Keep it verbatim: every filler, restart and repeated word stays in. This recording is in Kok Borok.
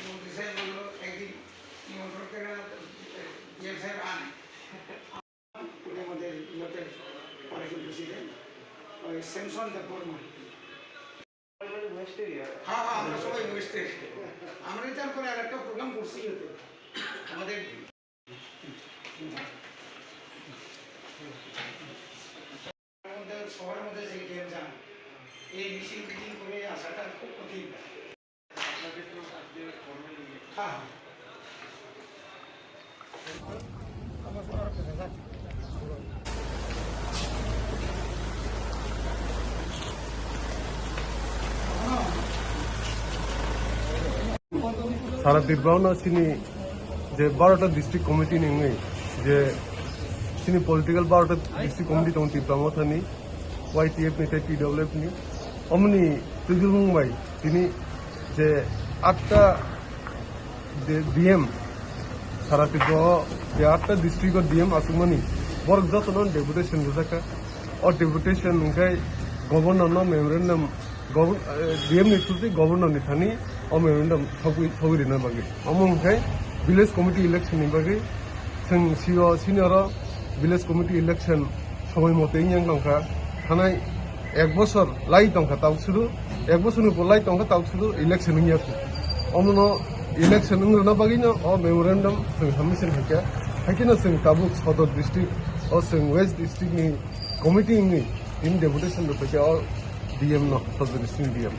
মন্ত্রী সাহেব বললো, "একদিন নিমন্ত্রণ করে, এ, ডিএম সাহেব আন।" উনি আমাদের ইয়েতে, পরে কিন্তু ছিলেন, ওই স্যামসন দেববর্মা। হ্যাঁ, হ্যাঁ, আমরা সবাই ওয়েস্টের। আমরা এটার পরে আর একটা প্রোগ্রাম করছি ইয়েতে, আমাদের মধ্যে, শহরের মধ্যে যে ডিএম যান, এই মিছিল মিটিং করে আসাটা খুব কঠিন। হ্যাঁ, হ্যাঁ। Sara Tripura no sini je barota district committee ni wngwi je sini political barota district committee tong Tripura Motha ni, Y T F ni tei T W F ni, omoni twijlung bai tini je atta je D M sara Tripura o je atta district o D M aswkmani borok jotono deputation rwjakha. O deputation hwnkhe governor no memorandum Gov-, eh, D M ni through tei governor ni thani o memorandum sogwi, sogwi rina bagwi. Omo hwnkhe village committee election ni bagwi chwng sio senior o village committee election somoi mote wngya tongkha. Thanai ek bosor lai tongkha tabuk suru, ek bosor ni bo lai tongkha tabuk suru election wngya kho. Omono election wng rwna bagwi no o memorandum chwng submission khaikha. Haikhe no chwng tabuk Sodor district o chwng West district ni committee wngwi tini deputation rwphaikha o D M no, Sodor district ni D M.